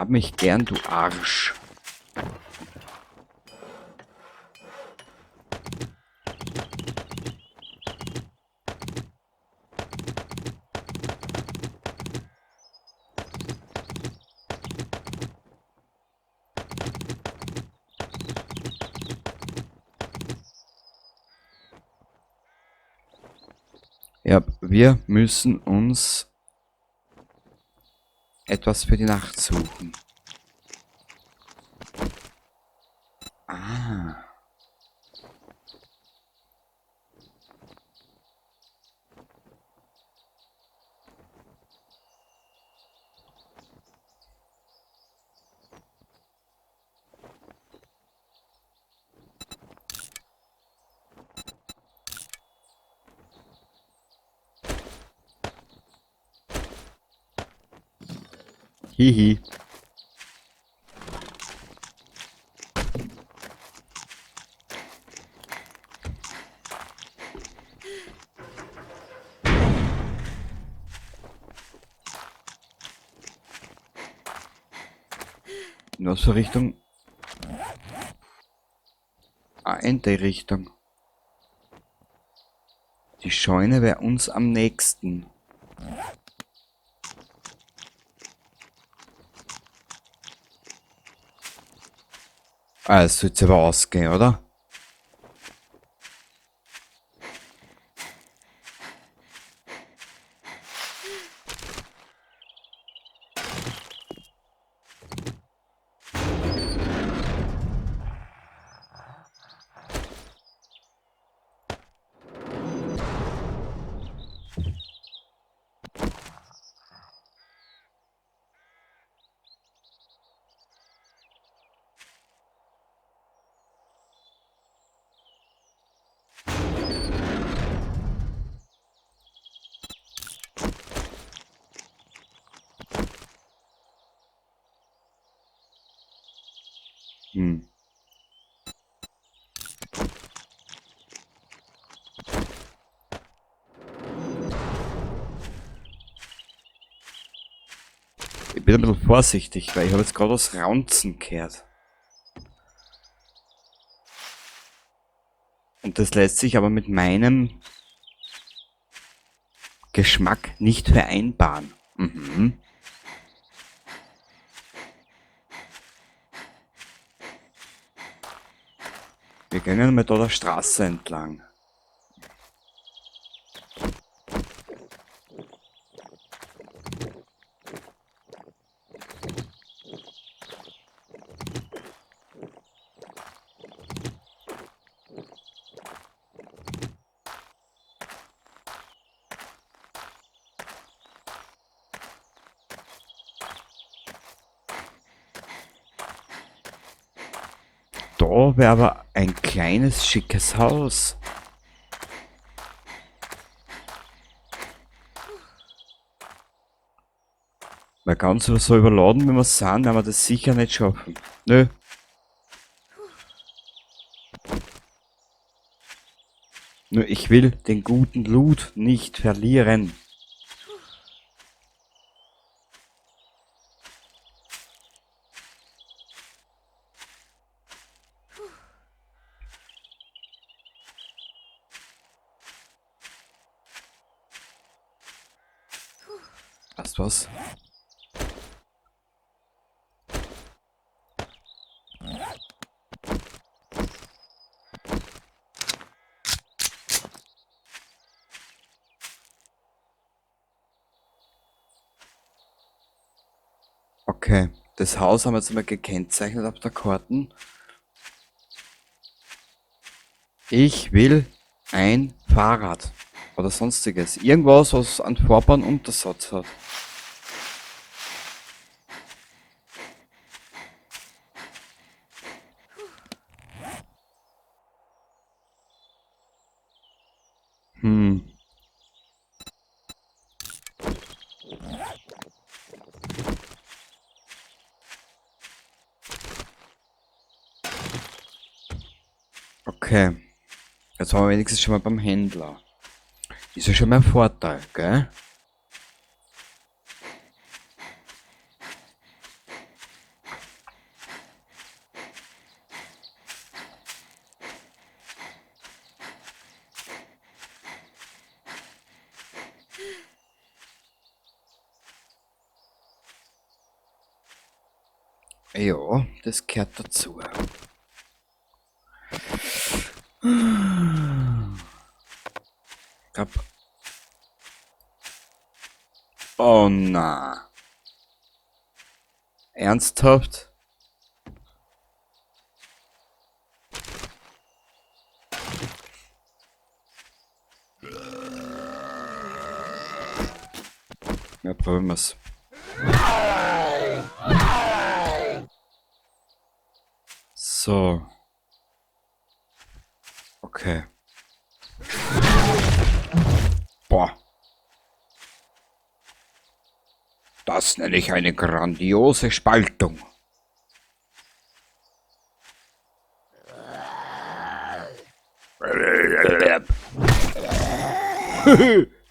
Hab mich gern, du Arsch. Ja, wir müssen uns etwas für die Nacht suchen. Ah. Hihi. In was für Richtung? Ah, in die Richtung. Die Scheune wäre uns am nächsten. Ah, es soll jetzt aber ausgehen, oder? Hm. Ich bin ein bisschen vorsichtig, weil ich habe jetzt gerade was Raunzen gehört. Und das lässt sich aber mit meinem Geschmack nicht vereinbaren. Mhm. Wir gehen mal da der Straße entlang. Da wäre aber ein kleines, schickes Haus. Weil ganz so überladen, wie wir sind, werden wir das sicher nicht schaffen. Nö. Nur ich will den guten Loot nicht verlieren. Weißt du was? Okay, das Haus haben wir jetzt einmal gekennzeichnet auf der Karten. Ich will ein Fahrrad oder sonstiges. Irgendwas, was einen fahrbaren Untersatz hat. Hm. Okay. Jetzt waren wir wenigstens schon mal beim Händler. Ist ja schon mal ein Vorteil, gell? Ja, das gehört dazu. Ich glaub. Oh na. Ernsthaft? Ja, probieren wir's. So. Okay. Boah. Das nenne ich eine grandiose Spaltung.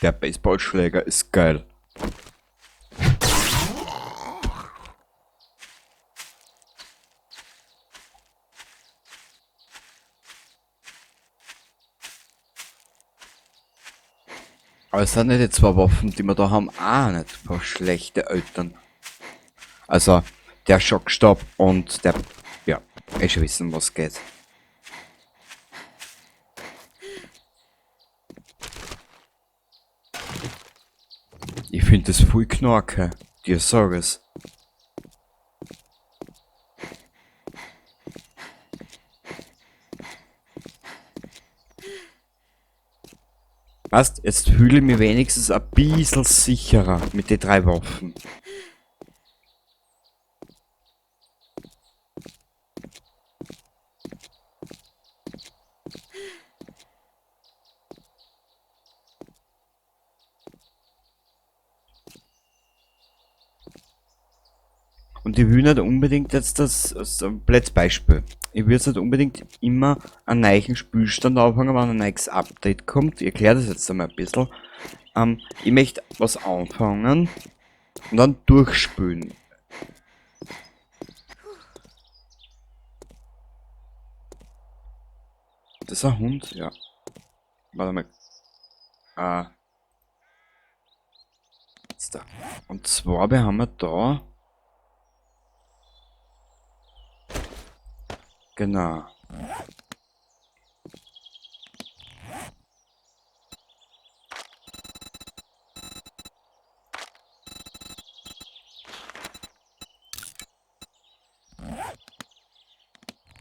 Der Baseballschläger ist geil. Aber es sind nicht die zwei Waffen, die wir da haben, auch nicht paar schlechte Eltern. Also, der Schockstab und der... Ja, eh schon wissen, was geht. Ich find das voll knorke, dir sag es. Weißt, jetzt fühle ich mich wenigstens ein bisschen sicherer mit den drei Waffen. Und ich will nicht unbedingt jetzt das, das ein blödes Beispiel. Ich will jetzt nicht unbedingt immer einen neuen Spielstand anfangen, wenn ein neues Update kommt. Ich erkläre das jetzt einmal ein bisschen. Ich möchte was anfangen und dann durchspülen. Das ist ein Hund, ja. Warte mal. Jetzt da. Und zwar, wir haben wir da. Genau.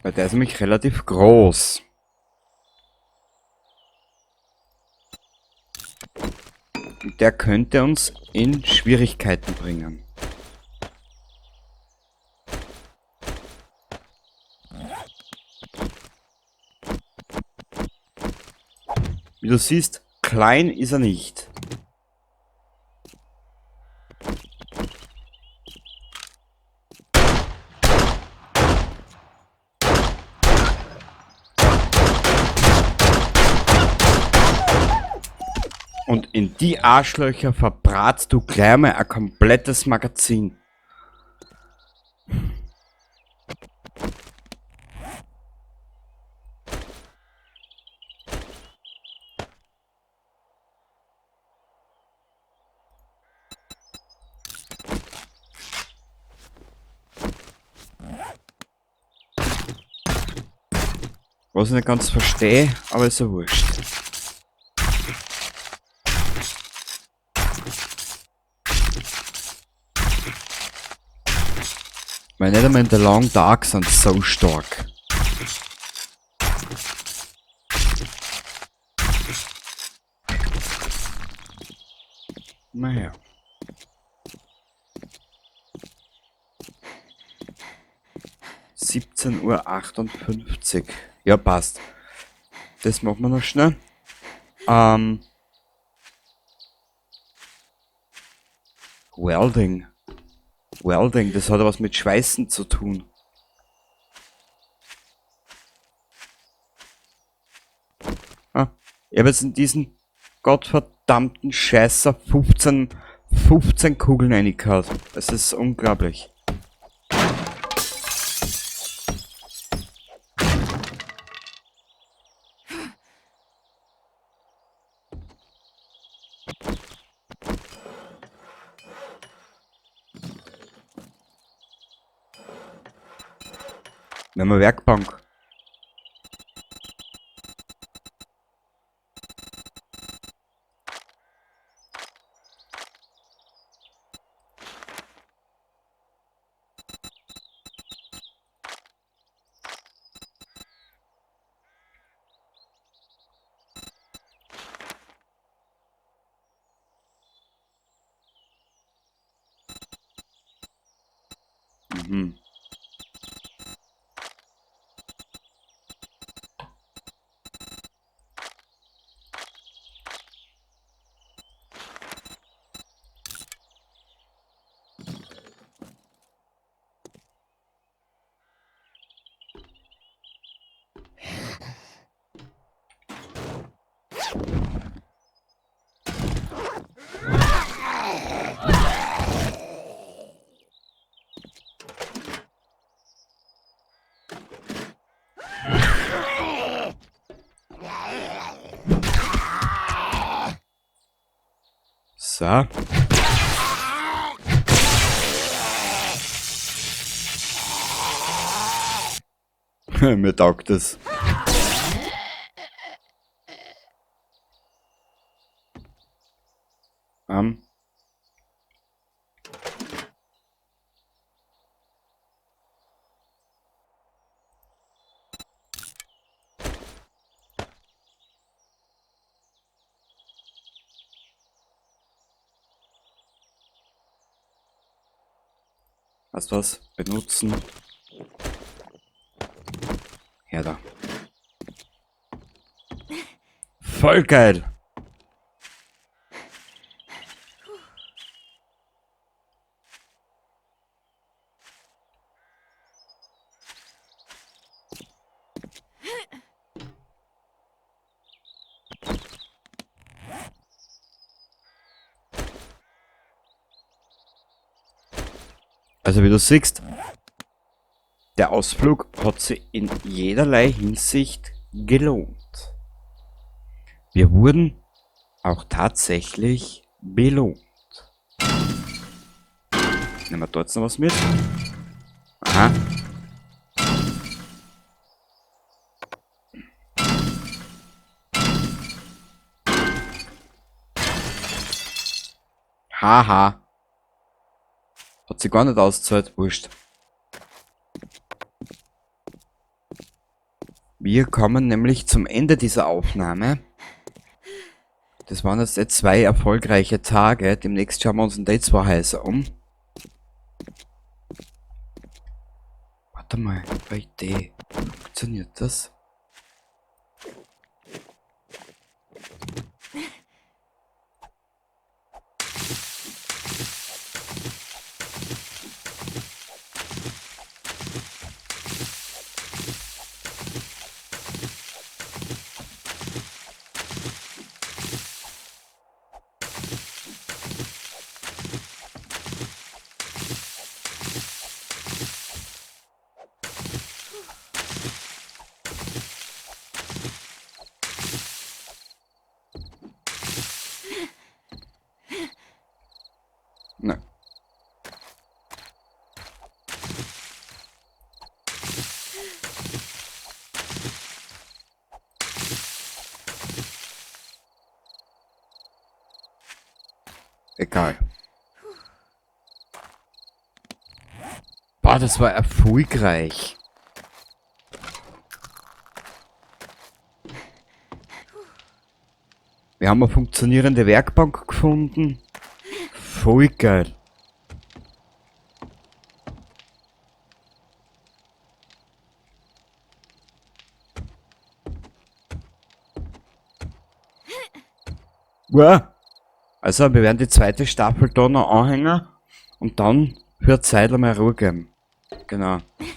Weil der ist nämlich relativ groß. Und der könnte uns in Schwierigkeiten bringen. Wie du siehst, klein ist er nicht. Und in die Arschlöcher verbratst du gleich mal ein komplettes Magazin. Was ich nicht ganz verstehe, aber ist ja wurscht. Weil nicht einmal in The Long Dark sind so stark. Naja. 17:58 Uhr. Ja, passt. Das machen wir noch schnell. Welding. Welding, das hat ja was mit Schweißen zu tun. Ah, ich hab jetzt in diesen gottverdammten Scheißer 15 Kugeln reingehauen. Das ist unglaublich. Wir haben eine Werkbank. Mhm. So. Mir taugt das. Weißt du was? Benutzen. Her da. Voll geil! Also wie du siehst, der Ausflug hat sich in jederlei Hinsicht gelohnt. Wir wurden auch tatsächlich belohnt. Nehmen wir dort noch was mit. Aha. Haha. Hat sich gar nicht ausgezahlt, wurscht. Wir kommen nämlich zum Ende dieser Aufnahme. Das waren jetzt 2 erfolgreiche Tage. Demnächst schauen wir uns in die 2 Häuser um. Warte mal, bei D. Funktioniert das? Nein. Egal. Boah, das war erfolgreich. Wir haben eine funktionierende Werkbank gefunden. Voll geil. Wow. Also, wir werden die zweite Staffel da noch anhängen und dann für eine Zeit einmal Ruhe geben. Genau. Weil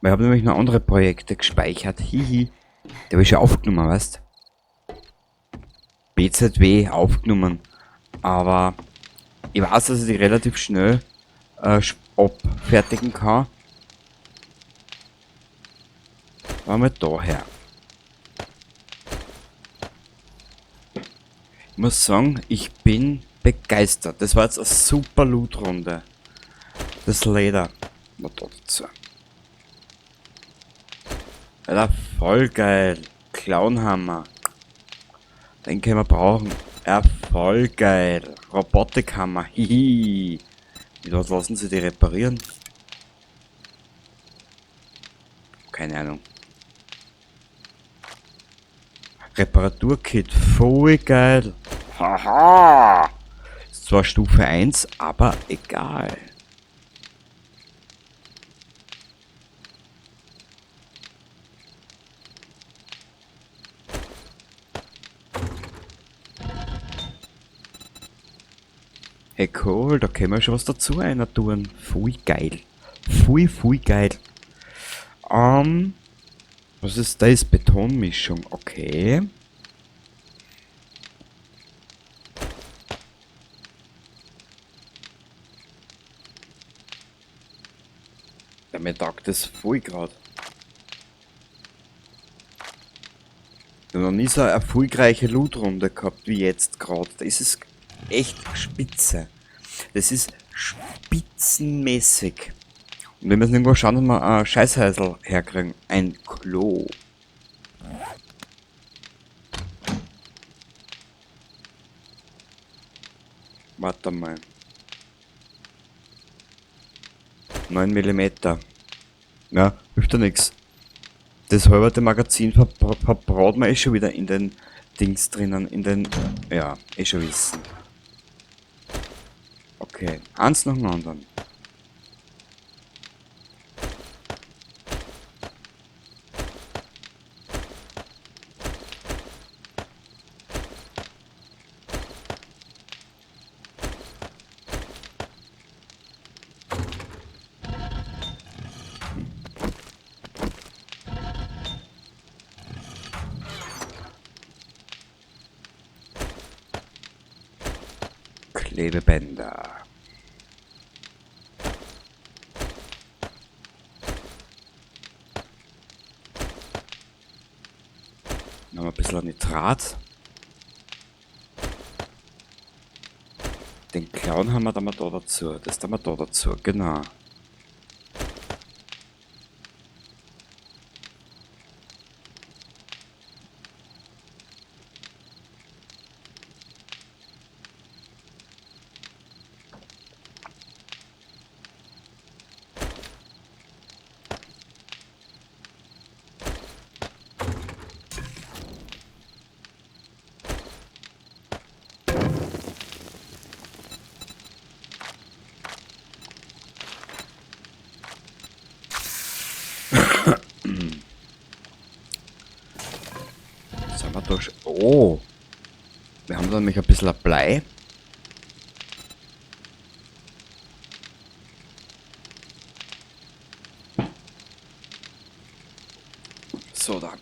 ich habe nämlich noch andere Projekte gespeichert. Hihi. Die habe ich schon aufgenommen, weißt? BZW aufgenommen. Aber ich weiß, dass ich die relativ schnell abfertigen kann. Machen wir daher. Ich muss sagen, ich bin begeistert. Das war jetzt eine super Loot-Runde. Das Leder. Noch da dazu. Alter, voll geil. Clownhammer. Den können wir brauchen. Ja, voll geil. Robotikhammer. Hihi. Mit was lassen sie die reparieren? Keine Ahnung. Reparaturkit. Voll geil. Haha. Ist zwar Stufe 1, aber egal. Hey cool, da können wir schon was dazu einer tun. Voll geil. Voll, voll geil. Was ist das? Betonmischung. Okay. Ja, mir taugt das voll grad. Ich hab noch nie so eine erfolgreiche Loot-Runde gehabt wie jetzt grad. Das ist echt spitze. Das ist spitzenmäßig. Und wir müssen irgendwo schauen, dass wir ein Scheißhäusl herkriegen. Ein Klo. Warte mal. 9 Millimeter. Ja, hilft ja nix. Das halbe Magazin verbraut man eh schon wieder in den Dings drinnen, in den... Ja, eh schon wissen. Okay, eins nach dem anderen. Klebebänder. Noch ein bisschen Nitrat. Den Clown haben wir da mal da dazu. Das da mal da dazu, genau. Oh, wir haben da nämlich ein bisschen Blei. So, da.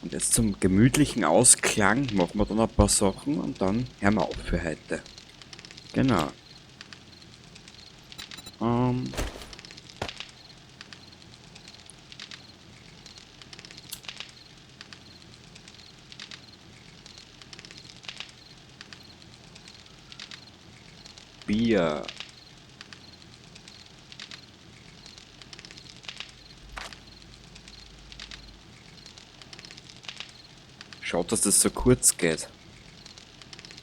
Und jetzt zum gemütlichen Ausklang machen wir dann ein paar Sachen und dann hören wir auf für heute. Genau. Bier. Schaut, dass das so kurz geht.